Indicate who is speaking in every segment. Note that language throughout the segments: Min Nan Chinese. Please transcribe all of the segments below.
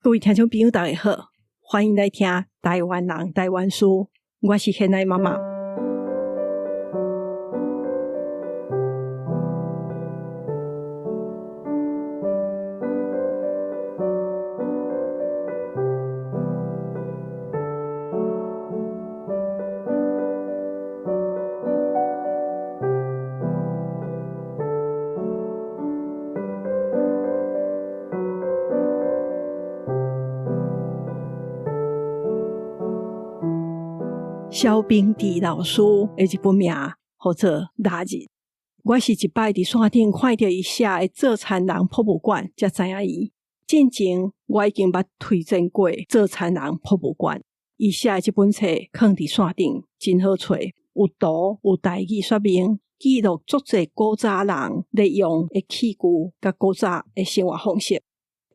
Speaker 1: 各位聽眾朋友，大家好，歡迎來聽台灣人台灣事，我是賢愛媽媽。蕭秉治老師的一本名號做《臘日》，我是一擺佇線頂看著伊寫的《做田人博物館》，才知影伊。進前我已經捌推薦過《做田人博物館》，伊寫的這本冊囥佇線頂真好揣，有圖有台語說明，記錄足濟古早人咧用的器具佮古早的生活方式，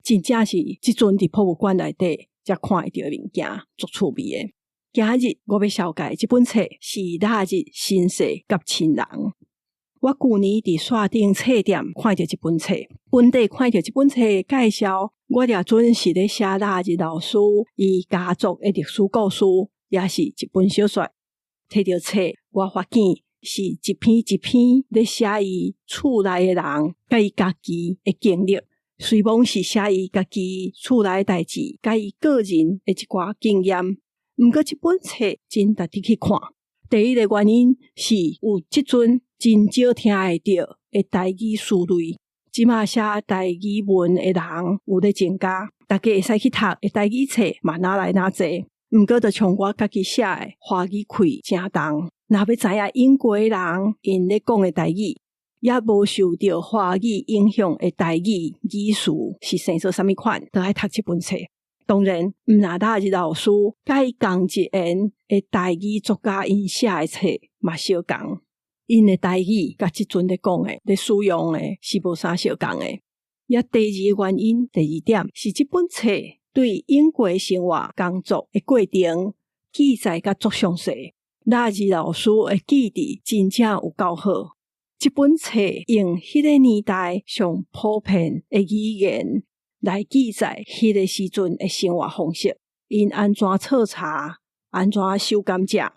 Speaker 1: 真正是這陣佇博物館內底才看會著的物件，足趣味的。今日我欲紹介這本冊是《臘日身世佮親人》。我舊年佇線頂冊店看著這本冊，本底看著這本冊介紹，我掠準是咧寫臘日老師伊家族的歷史故事，也是一本小說。提著冊，我發現是一篇一篇咧寫伊厝內的人佮伊家己的經歷，雖罔是寫伊家己厝內的代誌，佮伊個人的一寡經驗。毋過這本冊真值得去看。第一个原因是有這陣真少聽會著的台語詞彙，這馬寫台語文的人有咧增加，大家會使去讀的台語冊嘛愈來愈濟。毋過就像我家己寫的華語氣誠重，若欲知影英國的人𪜶咧講的台語，也無受著華語影響的台語語詞是生做啥物款，就愛讀這本冊。當然，毋若臘日老師佮伊仝一緣的台語作家𪜶寫的冊嘛相仝，𪜶的台語佮這陣咧講的、咧使用的是無啥相仝的。也第二個原因，第二點是這本冊對英國生活工作的過程記載甲足詳細，臘日老師的記憶真正有夠好。這本冊用彼个年代上普遍的語言來記載彼个時陣的生活方式，𪜶按怎剉柴，按怎收甘蔗，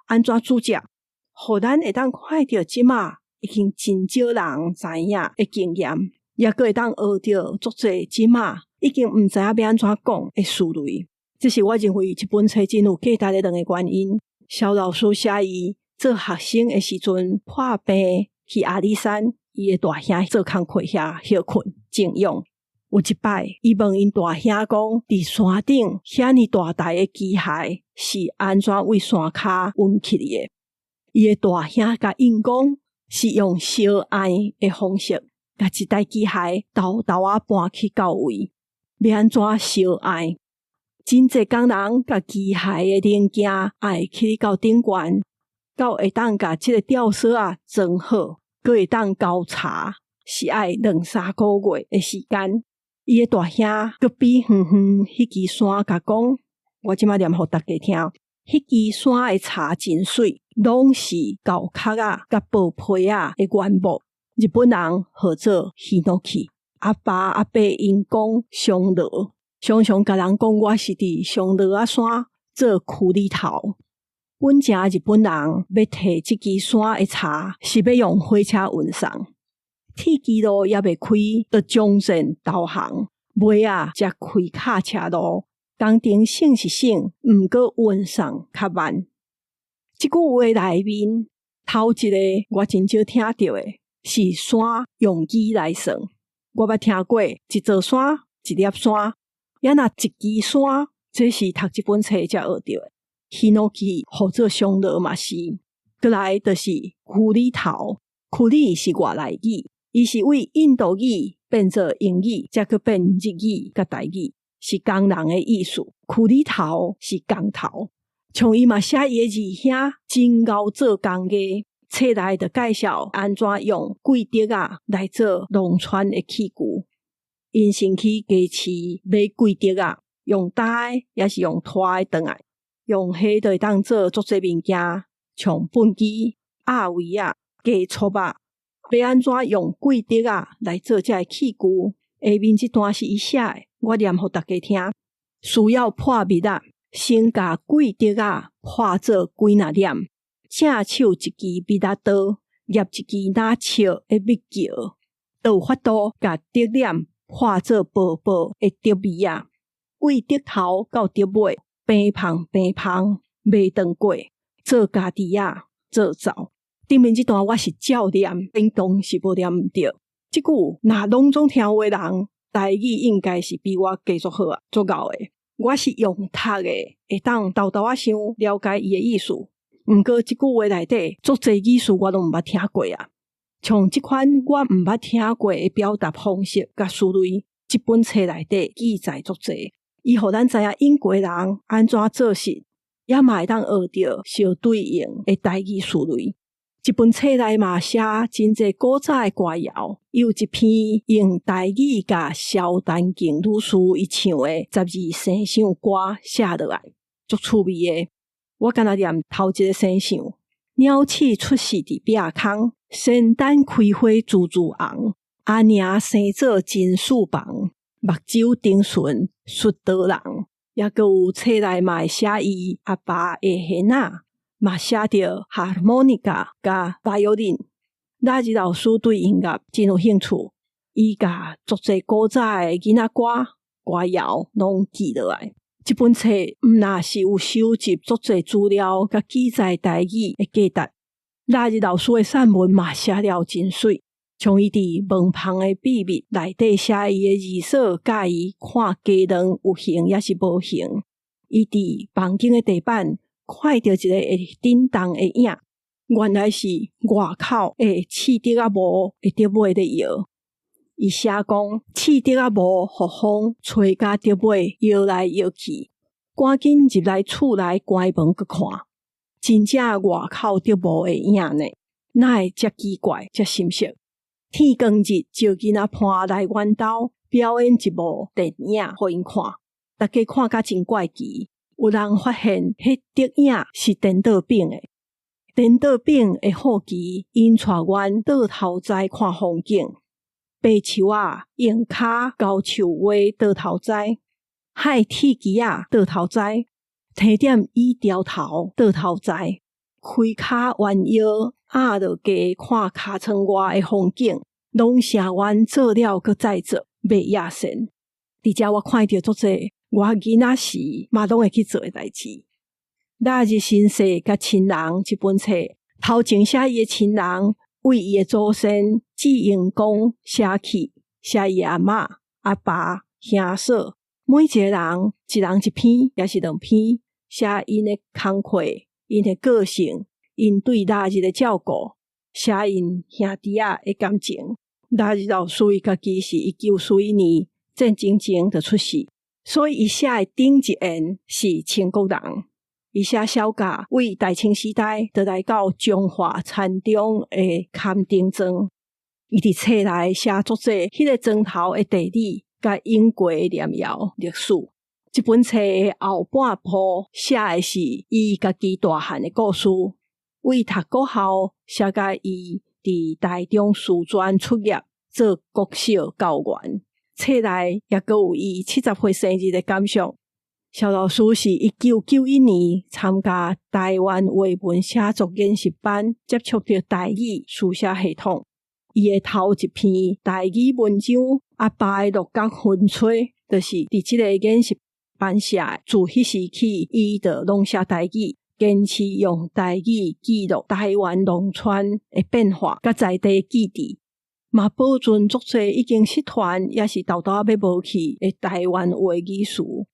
Speaker 1: 按怎煮食，予咱會當看著這馬已經真少人知影的經驗，也閣會當學著足濟這馬已經毋知影欲按怎講的詞彙。這是我認為這本冊真有價值的兩个原因。蕭老師寫伊做學生的時陣破病去阿里山，伊的大兄做工課遐歇睏靜養。有一擺，伊問𪜶大兄講，佇山頂遐爾大台的機械是按怎為山跤運起來的？伊的大兄共𪜶講，是用燒焔的方式，共一台機械沓沓仔搬去到位。欲按怎燒焔？真濟工人共機械的零件愛起到頂懸，到會當共這个吊索仔裝好，閣會當交柴，是愛兩三个月的時間。伊的大兄閣比遠遠彼支山共講，我這馬念予大家聽，彼支山的柴真媠，攏是厚殼仔佮薄皮仔的原木。日本人號做ヒノキ。阿爸阿伯𪜶講松萝，常常共人講我是佇松萝仔山做坵裡頭。本前日本人欲提這支山的柴，是欲用火車運送。鐵支路猶未開，就終戰投降，尾仔才開卡車路。工程省是省，毋過運送較慢。這句話內面頭一個我真少聽著的是山用語來算。我捌聽過一座山、一粒山，也若一支山，這是讀這本冊才學著的。ヒノキ號做松萝嘛是，閣來就是坵裡頭。坵裡是外來語，伊是為印度語變做英語，才閣變日語佮台語，是工人的意思。坵裡頭是工頭，像伊嘛寫伊的二兄真𠢕做工藝，冊內就介紹按怎用桂竹仔來做農村的器具。𪜶先去街市買桂竹仔，用擔的，抑是用拖的轉來，用彼就會當做足濟物件，像畚箕、鴨圍仔。雞撮仔，欲按怎用桂竹仔來做這个器具，下面這段是伊寫的，我念予大家聽。需要破襪仔，先共桂竹仔破做幾若點，正手一支襪仔刀，攑一支若笑的蜜橋，就有法度共竹簾破做薄薄的竹篾仔。對竹頭到竹尾，平放平放，袂斷過，做家己仔，做灶。頂面這段我是照念，頂當是無念毋著。這句若攏總聽有的人，台語應該是比我加足好啊，足𠢕的。我是用讀的，會當沓沓仔想了解伊的意思。毋過這句話內底足濟語詞我攏毋捌聽過啊。像這款我毋捌聽過的表達方式佮思維，這本冊內底記載足濟。伊予咱知影英國人按怎做事，也嘛會當學著相對應的台語詞彙。這本冊內嘛寫真濟古早的歌謠，有一篇用台語共蕭丹靜女士伊唱的十二生肖歌寫落來，足趣味的。我干焦念頭一个生肖：鳥鼠出世佇壁空，仙丹開花珠珠紅，阿娘生做金翅膀，目睭頂唇術刀人。抑閣有冊內嘛會寫伊阿爸的玄仔。嘛寫著哈莫尼卡佮 violin。拉日老師對音樂真有興趣，伊共足濟古早的囡仔歌、歌謠攏記落來。這本冊毋若是有收集足濟資料佮記載台語的價值。拉日老師的散文嘛寫了真媠，像伊佇門縫的秘密內底寫伊的二嫂教伊看雞卵有形抑是無形。伊佇房間的地板看著一个會振動的影，原來是外口的刺竹仔帽的竹尾咧搖。伊寫講，刺竹仔帽予風吹共竹尾搖來搖去，趕緊入來厝內關門閣看，真正外口竹帽的影呢？哪會遮奇怪，遮心色？天光日，招囡仔伴來阮兜表演一幕電影予𪜶看，大家看甲真怪奇。有人發現彼竹影是顛倒反的，顛倒反的好奇，𪜶帶阮倒頭栽看風景。白樹仔用跤勾樹尾倒頭栽，海鐵枝仔倒頭栽，提點椅條頭倒頭栽，開跤彎腰壓落地看尻窗外的風景，攏成阮做了閣再做，袂厭倦。佇遮我看著足濟。我囡仔時嘛攏會去做的代誌。那日身世佮親人這本冊，頭前寫伊的親人，為伊的祖先志榮公寫起，寫伊的阿嬤、阿爸、兄嫂，每一个人一人一篇，抑是兩篇，寫𪜶的工課、𪜶的個性、𪜶對拉日的照顧，寫𪜶兄弟仔的感情。拉日老師伊家己是1941年戰爭前就出世。所以伊寫的頂一緣是清國人，伊寫蕭家為大清時代就來到彰化田中的崁頂莊，伊佇冊內寫足濟彼个莊頭的地理佮英國的念謠歷史。這本冊的後半部寫的是伊家己大漢的故事，為讀國校寫甲伊佇台中師專出業做國小教員。冊內抑閣有伊70歲生日的感想。蕭老師是1991年參加台灣話文寫作研習班，接觸著台語書寫系統。伊的頭一篇台語文章《阿爸的鹿角薰吹》，就是佇這个研習班寫的。自彼時起，伊就攏寫台語，堅持用台語記錄台灣農村的變化，佮在地記憶。嘛保存足濟已經失傳，抑是沓沓仔欲無去的台灣話語詞。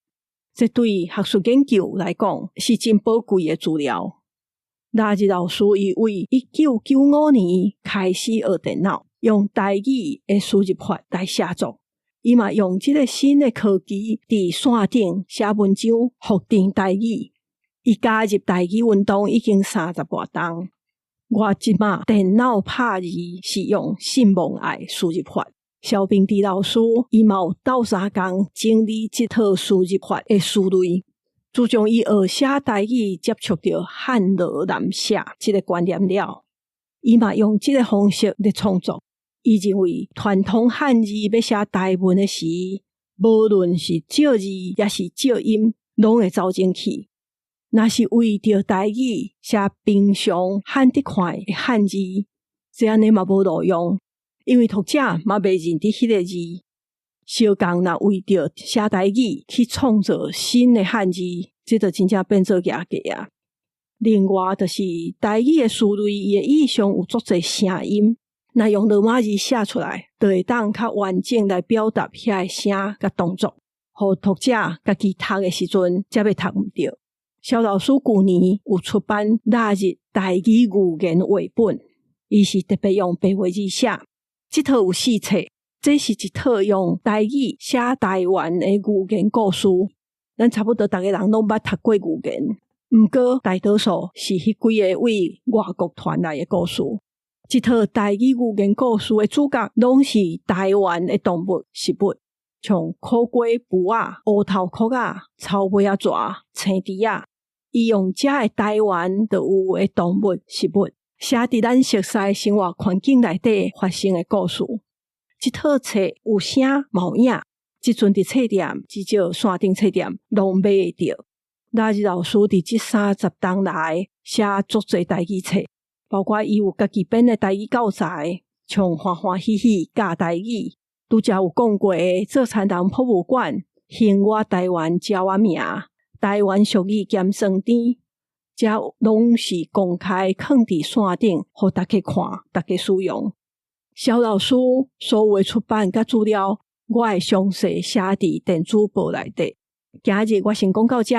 Speaker 1: 這對學術研究來講是真寶貴的資料。拉日老師伊為1995年開始學電腦，用台語的輸入法來寫作。伊嘛用這个新的科技佇線頂寫文章，復振台語。伊加入台語運動已經三十外冬。我這馬電腦拍字是用信望愛輸入法。蕭平弟老師伊嘛有鬥相共整理這套輸入法的思類。自從伊學寫台語，接觸著漢羅南寫這个觀念了，伊嘛用這个方式咧創作。伊認為傳統漢字欲寫台文的時，無論是借字抑是借音，攏會走前去。若是為著台語寫平常罕得看的漢字，這按呢嘛無路用，因為讀者嘛袂認得彼个字。相仝若為著寫台語去創造新的漢字，這就真正變做夯價啊。另外，就是台語的詞類，伊的意象有足濟聲音，若用羅馬字寫出來，就會當較完整來表達遐个聲佮動作，予讀者家己讀的時陣，才袂讀毋著。蕭老師舊年有出版《臘日台語寓言繪本》，伊是特別用白話字寫，這套有四冊，這是一套用台語寫台灣的寓言故事。咱差不多逐个人攏捌讀過寓言，毋過大多數是彼幾个對外國傳來的故事。這套台語寓言故事的主角攏是台灣的動物、食物，像苦瓜、匏仔、烏頭殼仔、草尾仔蛇、青豬仔。伊用遮个台灣就有的動物、食物，寫佇咱熟似的生活環境內底發生的故事。這套冊有聲嘛有影，這陣佇冊店，至少山頂冊店攏買會著。臘日老師佇這30冬來寫足濟台語冊，包括伊有家己編的台語教材，像歡歡喜喜教台語，拄才有講過的做田人博物館、興我台灣鳥仔名、台灣俗語兼酸甜，這攏是公開囥佇線頂，予大家看，大家使用。蕭老師所有的出版佮資料，我會詳細寫佇電子報內底。今日我先講到遮，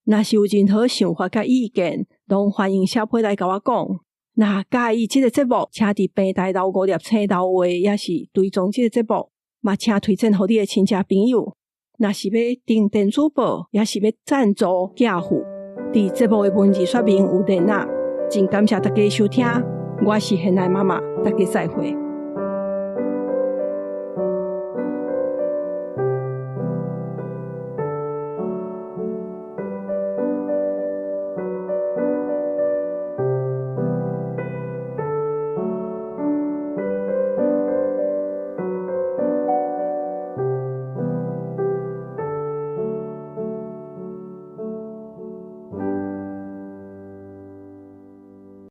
Speaker 1: 若是有任何想法佮意見，攏歡迎寫批來共我講。若佮意這个節目，請佇平台留五粒星留話，抑是追蹤這个節目，嘛請推薦予你的親戚朋友。若是欲訂電子報，抑是欲贊助寄付，佇節目的文字說明有連結。真感謝大家收聽，我是現代媽媽，大家再會。